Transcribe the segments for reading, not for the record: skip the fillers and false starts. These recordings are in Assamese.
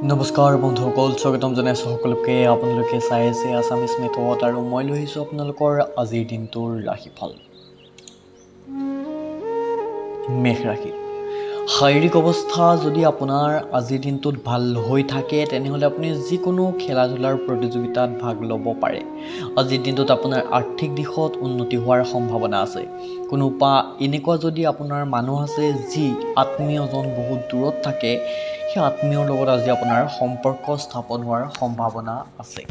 নমস্কাৰ বন্ধুসকল, স্বাগতম জনাইছোঁ সকলোকে। আপোনালোকে চাই আছে আছামিজ মেথড আৰু মই লৈ আহিছোঁ আপোনালোকৰ আজিৰ দিনটোৰ ৰাশিফল। মেষ ৰাশি। শাৰীৰিক অৱস্থা যদি আপোনাৰ আজিৰ দিনটোত ভাল হৈ থাকে, তেনেহ'লে আপুনি যিকোনো খেলা ধূলাৰ প্ৰতিযোগিতাত ভাগ ল'ব পাৰে। আজিৰ দিনটোত আপোনাৰ আৰ্থিক দিশত উন্নতি হোৱাৰ সম্ভাৱনা আছে। কোনোবা এনেকুৱা যদি আপোনাৰ মানুহ আছে যি আত্মীয়জন বহুত দূৰত থাকে, সেই আত্মীয়ৰ লগত আজি আপোনাৰ সম্পৰ্ক স্থাপন হোৱাৰ সম্ভাৱনা আছে।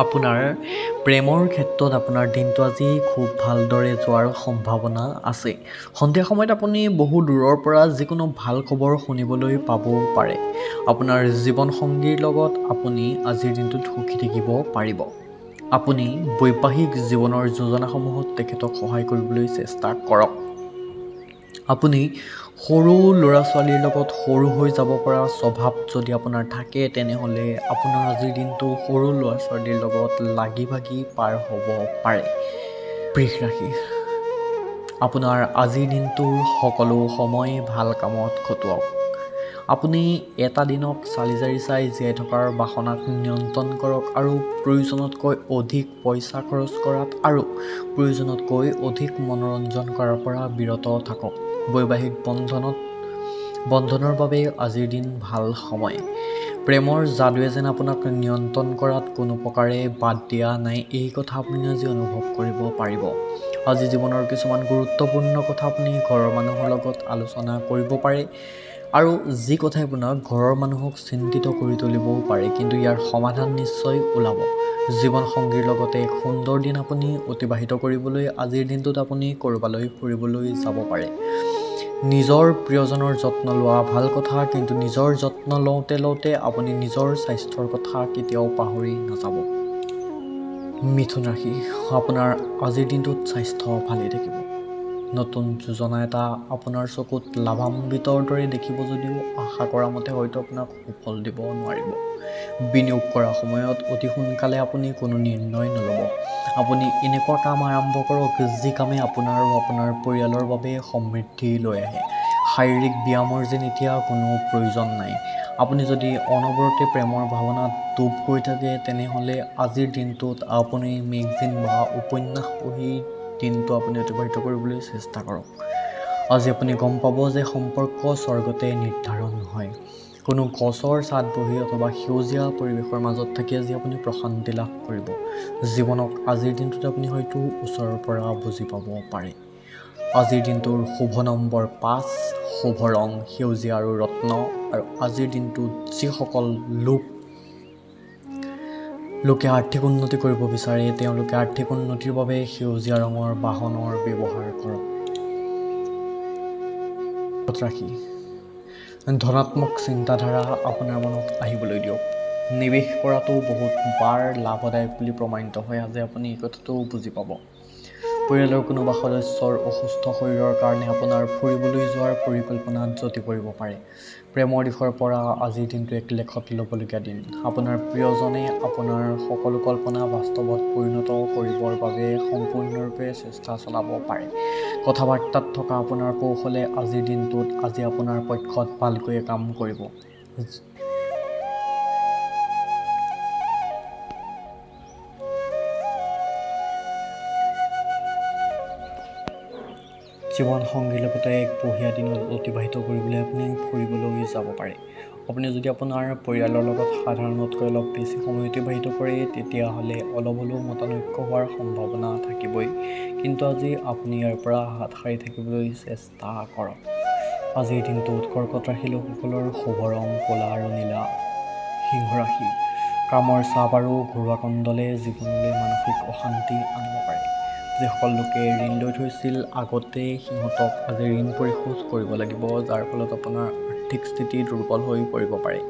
আপোনাৰ প্ৰেমৰ ক্ষেত্ৰত আপোনাৰ দিনটো আজি খুব ভালদৰে যোৱাৰ সম্ভাৱনা আছে। সন্ধিয়া সময়ত আপুনি বহু দূৰৰ পৰা যিকোনো ভাল খবৰ শুনিবলৈ পাবও পাৰে। আপোনাৰ জীৱনসংগীৰ লগত আপুনি আজিৰ দিনটোত সুখী থাকিব পাৰিব। আপুনি বৈবাহিক জীৱনৰ যোজনাসমূহত তেখেতক সহায় কৰিবলৈ চেষ্টা কৰক। আপুনি সৰু ল'ৰা ছোৱালীৰ লগত সৰু হৈ যাব পৰা স্বভাৱ যদি আপোনাৰ থাকে, তেনেহ'লে আপোনাৰ আজিৰ দিনটো সৰু ল'ৰা ছোৱালীৰ লগত লাগি ভাগি পাৰ হ'ব পাৰে। বৃষ ৰাশি। আপোনাৰ আজিৰ দিনটোৰ সকলো সময় ভাল কামত খটুৱাওক। আপুনি এটা দিনক চালি জাৰি চাই জীয়াই থকাৰ বাসনাক নিয়ন্ত্ৰণ কৰক আৰু প্ৰয়োজনতকৈ অধিক পইচা খৰচ কৰাত আৰু প্ৰয়োজনতকৈ অধিক মনোৰঞ্জন কৰাৰ পৰা বিৰত থাকক। বৈবাহিক বন্ধনৰ বাবে আজিৰ দিন ভাল সময়। প্ৰেমৰ যাদুৱে যেন আপোনাক নিয়ন্ত্ৰণ কৰাত কোনো প্ৰকাৰে বাদ দিয়া নাই, এই কথা আপুনি আজি অনুভৱ কৰিব পাৰিব। আজি জীৱনৰ কিছুমান গুৰুত্বপূৰ্ণ কথা আপুনি ঘৰৰ মানুহৰ লগত আলোচনা কৰিব পাৰে আৰু যি কথাই আপোনাক ঘৰৰ মানুহক চিন্তিত কৰি তুলিবও পাৰে, কিন্তু ইয়াৰ সমাধান নিশ্চয় ওলাব। জীৱনসংগীৰ লগতে এক সুন্দৰ দিন আপুনি অতিবাহিত কৰিবলৈ আজিৰ দিনটোত আপুনি ক'ৰবালৈ ফুৰিবলৈ যাব পাৰে। নিজৰ প্ৰিয়জনৰ যত্ন লোৱা ভাল কথা, কিন্তু নিজৰ যত্ন লওঁতে লওঁতে আপুনি নিজৰ স্বাস্থ্যৰ কথা কেতিয়াও পাহৰি নাযাব। মিথুন ৰাশি। আপোনাৰ আজিৰ দিনটোত স্বাস্থ্য ভালেই থাকিব। নতুন যোজনা এটা আপোনাৰ চকুত লাভান্বিতৰ দৰে দেখিব যদিও আশা কৰা মতে হয়তো আপোনাক সুফল দিব নোৱাৰিব। বিনিয়োগ কৰা সময়ত অতি সোনকালে আপুনি কোনো নিৰ্ণয় নল'ব। আপুনি এনেকুৱা কাম আৰম্ভ কৰক যি কামে আপোনাৰ আৰু আপোনাৰ পৰিয়ালৰ বাবে সমৃদ্ধি লৈ আহে। শাৰীৰিক ব্যায়ামৰ যেন এতিয়া কোনো প্ৰয়োজন নাই। আপুনি যদি অনবৰতে প্ৰেমৰ ভাৱনাত ডুব গৈ থাকে, তেনেহ'লে আজিৰ দিনটোত আপুনি মেগজিন বা উপন্যাস পঢ়ি দিনটো আপুনি অতিবাহিত কৰিবলৈ চেষ্টা কৰক। আজি আপুনি গম পাব যে সম্পৰ্ক স্বৰ্গতে নিৰ্ধাৰণ হয়। কোনো গছৰ ছাঁত বহি অথবা সেউজীয়া পৰিৱেশৰ মাজত থাকি আজি আপুনি প্ৰশান্তি লাভ কৰিব। জীৱনক আজিৰ দিনটোত আপুনি হয়তো ওচৰৰ পৰা বুজি পাব পাৰে। আজিৰ দিনটোৰ শুভ নম্বৰ 5, শুভ ৰং সেউজীয়া আৰু ৰত্ন। আৰু আজিৰ দিনটোত যিসকল লোকে আৰ্থিক উন্নতি কৰিব বিচাৰে, তেওঁলোকে আৰ্থিক উন্নতিৰ বাবে সেউজীয়া ৰঙৰ বাহনৰ ব্যৱহাৰ কৰক। ৰাশি। ধনাত্মক চিন্তাধাৰা আপোনাৰ মনত আহিবলৈ দিয়ক। নিৱেশ কৰাটো বহুত বাৰ লাভদায়ক বুলি প্ৰমাণিত হয়। আজি আপুনি এই কথাটো বুজি পাব। পৰিয়ালৰ কোনোবা সদস্যৰ অসুস্থ শৰীৰৰ কাৰণে আপোনাৰ ফুৰিবলৈ যোৱাৰ পৰিকল্পনাত যতি পৰিব পাৰে। প্ৰেমৰ দিশৰ পৰা আজিৰ দিনটো এক লেখত ল'বলগীয়া দিন। আপোনাৰ প্ৰিয়জনে আপোনাৰ সকলো কল্পনা বাস্তৱত পৰিণত কৰিবৰ বাবে সম্পূৰ্ণৰূপে চেষ্টা চলাব পাৰে। কথা বাৰ্তাত থকা আপোনাৰ কৌশলে আজিৰ দিনটোত আজি আপোনাৰ পক্ষত ভালকৈয়ে কাম কৰিব। জীৱনসংগীৰ লগতে এক বঢ়িয়া দিনত অতিবাহিত কৰিবলৈ আপুনি ফুৰিবলৈ যাব পাৰে। আপুনি যদি আপোনাৰ পৰিয়ালৰ লগত সাধাৰণতকৈ অলপ বেছি সময় অতিবাহিত কৰে, তেতিয়াহ'লে অলপ হ'লেও মতানৈক্য হোৱাৰ সম্ভাৱনা থাকিবই, কিন্তু আজি আপুনি ইয়াৰ পৰা হাত সাৰি থাকিবলৈ চেষ্টা কৰক। আজিৰ দিনটোত কৰ্কট ৰাশি লোকসকলৰ শুভ ৰং ক'লা আৰু নীলা। সিংহ ৰাশি। কামৰ চাপ আৰু ঘৰুৱা কন্দলে জীৱনলৈ মানসিক অশান্তি আনিব পাৰে। যিসকল লোকে ঋণ লৈ থৈছিল আগতে, সিহঁতক আজি ঋণ পৰিশোধ কৰিব লাগিব, যাৰ ফলত আপোনাৰ আৰ্থিক স্থিতি দুৰ্বল হৈ পৰিব পাৰে।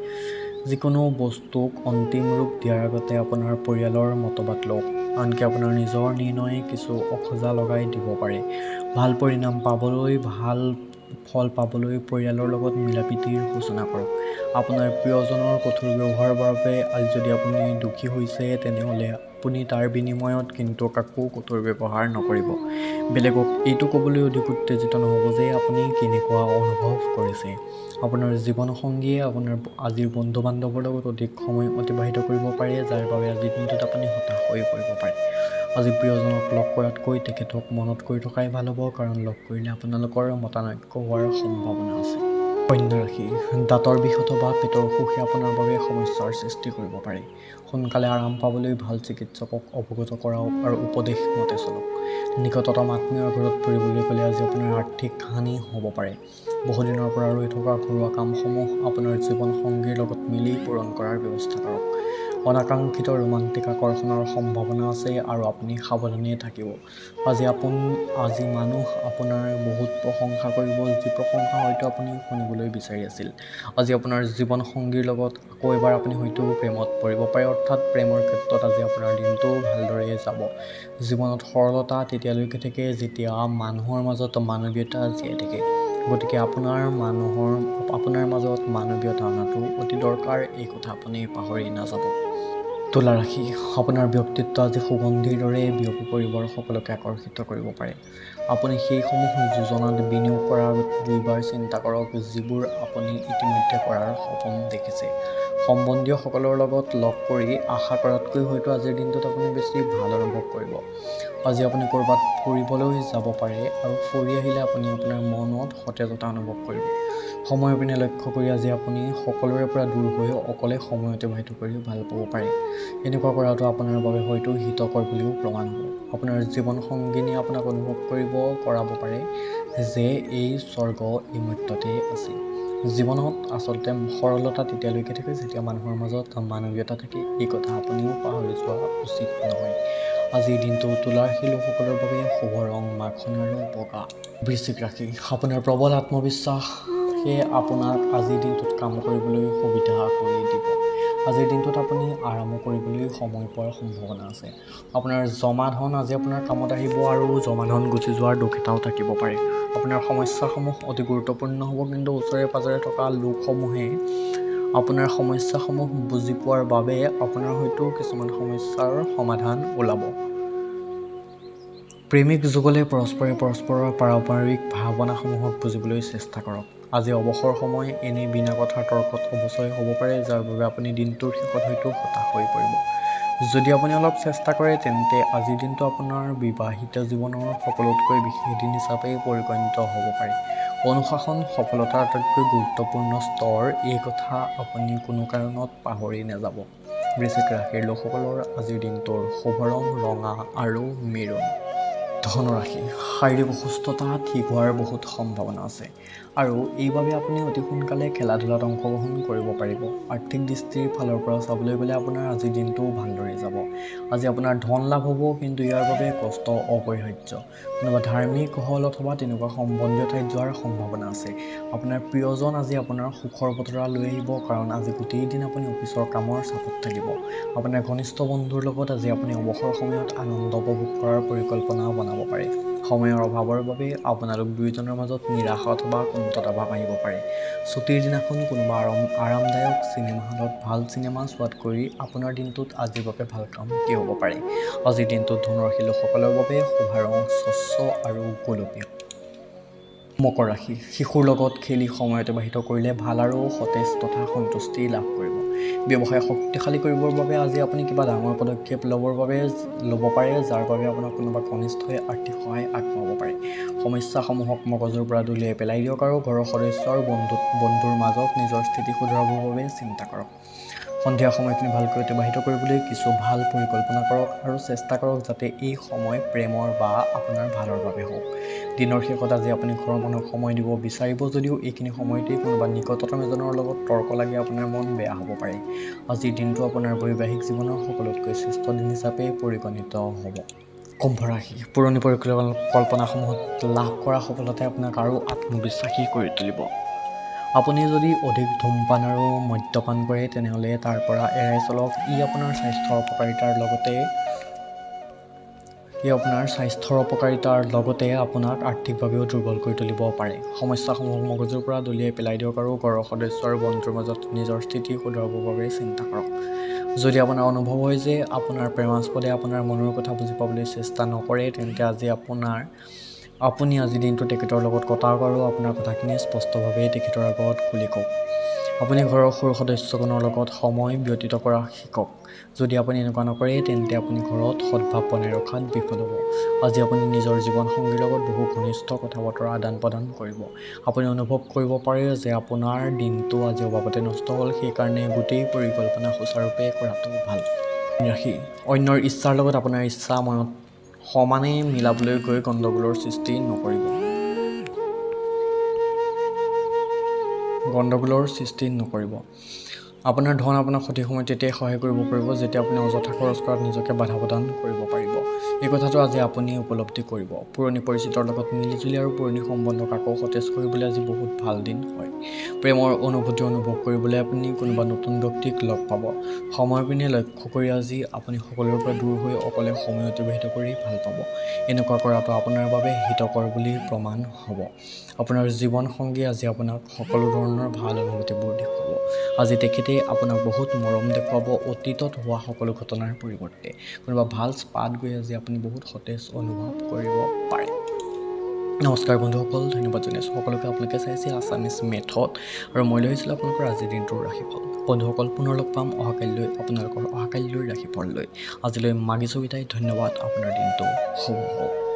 যিকোনো বস্তুক অন্তিম ৰূপ দিয়াৰ আগতে আপোনাৰ পৰিয়ালৰ মতবাদ লওক। আনকি আপোনাৰ নিজৰ নিৰ্ণয়ে কিছু অখোজা লগাই দিব পাৰে। ভাল পৰিণাম পাবলৈ, ভাল ফল পাবলৈ পৰিয়ালৰ লগত মিলা প্ৰীতিৰ সূচনা কৰক। আপোনাৰ প্ৰিয়জনৰ কঠোৰ ব্যৱহাৰৰ বাবে আজি যদি আপুনি দুখী হৈছে, তেনেহ'লে আপুনি তাৰ বিনিময়ত কিন্তু কাকো কঠোৰ ব্যৱহাৰ নকৰিব। বেলেগক এইটো ক'বলৈ অধিক উত্তেজিত নহ'ব যে আপুনি কেনেকুৱা অনুভৱ কৰিছে। আপোনাৰ জীৱনসংগীয়ে আপোনাৰ আজিৰ বন্ধু বান্ধৱৰ লগত অধিক সময় অতিবাহিত কৰিব পাৰে, যাৰ বাবে আজিৰ দিনটোত আপুনি হতাশ হৈ পৰিব পাৰে। আজি প্ৰিয়জনক লগ কৰাতকৈ তেখেতক মনত কৰি থকাই ভাল হ'ব, কাৰণ লগ কৰিলে আপোনালোকৰ মতানৈক্য হোৱাৰ সম্ভাৱনা আছে। কন্যা ৰাশি, দাঁতৰ বিষ অথবা পেটৰ অসুখে আপোনাৰ বাবে সমস্যাৰ সৃষ্টি কৰিব পাৰে। সোনকালে আৰাম পাবলৈ ভাল চিকিৎসকক অৱগত কৰাওক আৰু উপদেশ মতে চলক। নিকটতম আত্মীয়ৰ ঘৰত ফুৰিবলৈ গ'লে আজি আপোনাৰ আৰ্থিক হানি হ'ব পাৰে। বহুদিনৰ পৰা ৰৈ থকা ঘৰুৱা কামসমূহ আপোনাৰ জীৱনসংগীৰ লগত মিলি পূৰণ কৰাৰ ব্যৱস্থা কৰক। অনাকাংক্ষিত ৰোমান্টিক আকৰ্ষণৰ সম্ভাৱনা আছে আৰু আপুনি সাৱধানে থাকিব। আজি মানুহ আপোনাৰ বহুত প্ৰশংসা কৰিব, যি প্ৰশংসা হয়তো আপুনি শুনিবলৈ বিচাৰি আছিল। আজি আপোনাৰ জীৱনসংগীৰ লগত আকৌ এবাৰ আপুনি হয়তো প্ৰেমত পৰিব পাৰে, অৰ্থাৎ প্ৰেমৰ ক্ষেত্ৰত আজি আপোনাৰ দিনটো ভালদৰে যাব। জীৱনত সৰলতা তেতিয়ালৈকে থাকে যেতিয়া মানুহৰ মাজত মানৱীয়তা জীয়াই থাকে। গতিকে আপোনাৰ মাজত মানৱীয়তা অনাটো অতি দৰকাৰ, এই কথা আপুনি পাহৰি নাযাব। তুলা ৰাশি, আপোনাৰ ব্যক্তিত্ব আজি সুগন্ধিৰ দৰে বিয়পি পৰিব আৰু সকলোকে আকৰ্ষিত কৰিব পাৰে। আপুনি সেইসমূহ যোজনাত বিনিয়োগ কৰাৰ আগত দুইবাৰ চিন্তা কৰক যিবোৰ আপুনি ইতিমধ্যে কৰাৰ সপোন দেখিছে। সম্বন্ধীয়সকলৰ লগত লগ কৰি আশা কৰাতকৈ হয়তো আজিৰ দিনটোত আপুনি বেছি ভাল অনুভৱ কৰিব। আজি আপুনি ক'ৰবাত ফুৰিবলৈ যাব পাৰে আৰু ফুৰি আহিলে আপুনি আপোনাৰ মনত সতেজতা অনুভৱ কৰিব। সময়ৰ পিনে লক্ষ্য কৰি আজি আপুনি সকলোৰে পৰা দূৰ হৈ অকলে সময় অতিবাহিত কৰি ভাল পাব পাৰে। এনেকুৱা কৰাটো আপোনাৰ বাবে হয়তো হিতকৰ বুলিও প্ৰমাণ হ'ব। আপোনাৰ জীৱন সংগিনীয়ে আপোনাক অনুভৱ কৰাব পাৰে যে এই স্বৰ্গ এই মৰ্ত্যতে আছে। জীৱনত আচলতে সৰলতা তেতিয়ালৈকে থাকে যেতিয়া মানুহৰ মাজত মানৱীয়তা থাকে, এই কথা আপুনিও পাহৰি যোৱা উচিত নহয়। আজিৰ দিনটো তুলা ৰাশিৰ লোকসকলৰ বাবে শুভ ৰং মাখন আৰু বগা। বৃশ্চিক ৰাশি, আপোনাৰ প্ৰবল আত্মবিশ্বাসে আপোনাক আজিৰ দিনটোত কাম কৰিবলৈ সুবিধা কৰি দিব। আজিৰ দিনটোত আপুনি আৰামো কৰিবলৈ সময় পোৱাৰ সম্ভাৱনা আছে। আপোনাৰ জমা ধন আজি আপোনাৰ কামত আহিব আৰু জমা ধন গুচি যোৱাৰ দুখ এটাও থাকিব পাৰে। আপোনাৰ সমস্যাসমূহ অতি গুৰুত্বপূৰ্ণ হ'ব, কিন্তু ওচৰে পাঁজৰে থকা লোকসমূহে আপোনাৰ সমস্যাসমূহ বুজি পোৱাৰ বাবে আপোনাৰ হয়তো কিছুমান সমস্যাৰ সমাধান ওলাব। প্ৰেমিক যুগলে পৰস্পৰে পৰস্পৰৰ পাৰস্পৰিক ভাৱনাসমূহক বুজিবলৈ চেষ্টা কৰক। আজি অৱসৰ সময় এনেই বিনা কথাৰ তৰ্কত অপচয় হ'ব পাৰে, যাৰ বাবে আপুনি দিনটোৰ শেষত হয়তো হতাশ হৈ পৰিব। যদি আপুনি অলপ চেষ্টা কৰে তেন্তে আজিৰ দিনটো আপোনাৰ বিবাহিত জীৱনৰ সকলোতকৈ বিশেষ দিন হিচাপে পৰিগণিত হ'ব পাৰে। অনুশাসন সফলতাৰ আটাইতকৈ গুৰুত্বপূৰ্ণ স্তৰ, এই কথা আপুনি কোনো কাৰণত পাহৰি নাযাব। বৃশ্চিক ৰাশিৰ লোকসকলৰ আজিৰ দিনটোৰ শুভ ৰং ৰঙা আৰু মেৰুণ। ধনুৰাশি, শাৰীৰিক অসুস্থতা ঠিক হোৱাৰ বহুত সম্ভাৱনা আছে আৰু এইবাবে আপুনি অতি সোনকালে খেলা ধূলাত অংশগ্ৰহণ কৰিব পাৰিব। আৰ্থিক দৃষ্টিৰ ফালৰ পৰা চাবলৈ গ'লে আপোনাৰ আজিৰ দিনটো ভালদৰে যাব। আজি আপোনাৰ ধন লাভ হ'ব, কিন্তু ইয়াৰ বাবে কষ্ট অপৰিহাৰ্য। কোনোবা ধাৰ্মিক হল অথবা তেনেকুৱা সম্বন্ধীয় ঠাইত যোৱাৰ সম্ভাৱনা আছে। আপোনাৰ প্ৰিয়জন আজি আপোনাৰ সুখৰ বতৰা লৈ আহিব, কাৰণ আজি গোটেই দিন আপুনি অফিচৰ কামৰ চাপত থাকিব। আপোনাৰ ঘনিষ্ঠ বন্ধুৰ লগত আজি আপুনি অৱসৰ সময়ত আনন্দ উপভোগ কৰাৰ পৰিকল্পনা বনাব পাৰে। সময়ৰ অভাৱৰ বাবে আপোনালোক দুয়োজনৰ মাজত নিৰাশা অথবা কুণ্ঠতা ভাৱ আহিব পাৰে। ছুটীৰ দিনাখন কোনোবা আৰামদায়ক চিনেমা হলত ভাল চিনেমা চোৱাতকৈ আপোনাৰ দিনটোত আজিৰ বাবে ভাল কাম কি হ'ব পাৰে। আজিৰ দিনটোত ধনুৰাশি লোকসকলৰ বাবে শুভ ৰং স্বচ্ছ আৰু গোলপীয়া। মকৰ ৰাশি, শিশুৰ লগত খেলি সময় অতিবাহিত কৰিলে ভাল আৰু সতেজ তথা সন্তুষ্টি লাভ কৰিব। ব্যৱসায় শক্তিশালী কৰিবৰ বাবে আজি আপুনি কিবা ডাঙৰ পদক্ষেপ ল'ব পাৰে, যাৰ বাবে আপোনাক কোনোবা ঘনিষ্ঠই আৰ্থিক সহায় আগবঢ়াব পাৰে। সমস্যাসমূহক মগজুৰ পৰা দলিয়াই পেলাই দিয়ক আৰু ঘৰৰ সদস্য আৰু বন্ধুৰ মাজত নিজৰ স্থিতি শুধৰাবৰ বাবে চিন্তা কৰক। সন্ধিয়া সময়খিনি ভালকৈ অতিবাহিত কৰিবলৈ কিছু ভাল পৰিকল্পনা কৰক আৰু চেষ্টা কৰক যাতে এই সময় প্ৰেমৰ বা আপোনাৰ ভালৰ বাবে হওক। দিনৰ শেষত আজি আপুনি ঘৰৰ মানুহক সময় দিব বিচাৰিব যদিও এইখিনি সময়তেই কোনোবা নিকটতম এজনৰ লগত তৰ্ক লাগি আপোনাৰ মন বেয়া হ'ব পাৰে। আজিৰ দিনটো আপোনাৰ বৈবাহিক জীৱনৰ সকলোতকৈ শ্ৰেষ্ঠ দিন হিচাপে পৰিগণিত হ'ব। কুম্ভ ৰাশি, পুৰণি পৰিকল্পনাসমূহত লাভ কৰা সফলতাই আপোনাক আৰু আত্মবিশ্বাসী কৰি তুলিব। আপুনি যদি অধিক ধূমপান আৰু মদ্যপান কৰে তেনেহ'লে তাৰ পৰা এৰাই চলক। ই আপোনাৰ স্বাস্থ্যৰ অপকাৰিতাৰ লগতে ই আপোনাৰ স্বাস্থ্যৰ অপকাৰিতাৰ লগতে আপোনাক আৰ্থিকভাৱেও দুৰ্বল কৰি তুলিব পাৰে। সমস্যাসমূহ মগজুৰ পৰা দলিয়াই পেলাই দিয়ক আৰু ঘৰৰ সদস্য আৰু বন্ধুৰ মাজত নিজৰ স্থিতি শুধৰাবৰ বাবে চিন্তা কৰক। যদি আপোনাৰ অনুভৱ হয় যে আপোনাৰ প্ৰেমাস্পদে আপোনাৰ মনৰ কথা বুজি পাবলৈ চেষ্টা নকৰে, তেন্তে আজি আপুনি আজিৰ দিনটো তেখেতৰ লগত কটাওক আৰু আপোনাৰ কথাখিনি স্পষ্টভাৱে তেখেতৰ আগত খুলি কওক। আপুনি ঘৰৰ সৰু সদস্যগণৰ লগত সময় ব্যতীত কৰা শিকক। যদি আপুনি এনেকুৱা নকৰে, তেন্তে আপুনি ঘৰত সদ্ভাৱ বনাই ৰখাত বিফল হ'ব। আজি আপুনি নিজৰ জীৱনসংগীৰ লগত বহু ঘনিষ্ঠ কথা বতৰা আদান প্ৰদান কৰিব। আপুনি অনুভৱ কৰিব পাৰে যে আপোনাৰ দিনটো আজি অবাবতে নষ্ট হ'ল, সেইকাৰণে গোটেই পৰিকল্পনা সুচাৰুৰূপে কৰাটো ভাল। ৰাশি, অন্যৰ ইচ্ছাৰ লগত আপোনাৰ ইচ্ছা মনত সমানে মিলাবলৈ গৈ গণ্ডগোলৰ সৃষ্টি নকৰিব। গণ্ডগোলৰ সৃষ্টি নকৰিব। আপোনাৰ ধন আপোনাক সঠিক সময়ত তেতিয়াই সহায় কৰিব পাৰিব, যেতিয়া আপুনি অযথা খৰচ কৰাত নিজকে বাধা প্ৰদান কৰিব পাৰিব। এই কথাটো আজি আপুনি উপলব্ধি কৰিব। পুৰণি পৰিচিতৰ লগত মিলিজুলি আৰু পুৰণি সম্বন্ধক আকৌ সতেজ কৰিবলৈ আজি বহুত ভাল দিন হয়। প্ৰেমৰ অনুভূতি অনুভৱ কৰিবলৈ আপুনি কোনোবা নতুন ব্যক্তিক লগ পাব। সময় পিনে লক্ষ্য কৰি আজি আপুনি সকলোৰে পৰা দূৰ হৈ অকলে সময় অতিবাহিত কৰি ভাল পাব। এনেকুৱা কৰাটো আপোনাৰ বাবে হিতকৰ বুলি প্ৰমাণ হ'ব। আপোনাৰ জীৱনসংগীয়ে আজি আপোনাক সকলো ধৰণৰ ভাল অনুভূতিবোৰ দেখুৱাব। আজি তেখেতে আপোনাক বহুত মৰম দেখুৱাব অতীতত হোৱা সকলো ঘটনাৰ পৰিৱৰ্তে। কোনোবা ভাল স্পাত গৈ আজি আপুনি বহুত সতেজ অনুভৱ কৰিব পাৰে। নমস্কাৰ বন্ধুসকল, ধন্যবাদ জনাইছোঁ সকলোকে। আপোনালোকে চাইছে আছামিজ মেথড আৰু মই লৈ আহিছিলোঁ আপোনালোকৰ আজিৰ দিনটোৰ ৰাশিফল। বন্ধুসকল, পুনৰ লগ পাম অহাকালিলৈ আপোনালোকৰ অহাকালিলৈ ৰাশিফল লৈ। আজিলৈ মাগিছোঁ বিদায়। ধন্যবাদ। আপোনাৰ দিনটো শুভ হওক।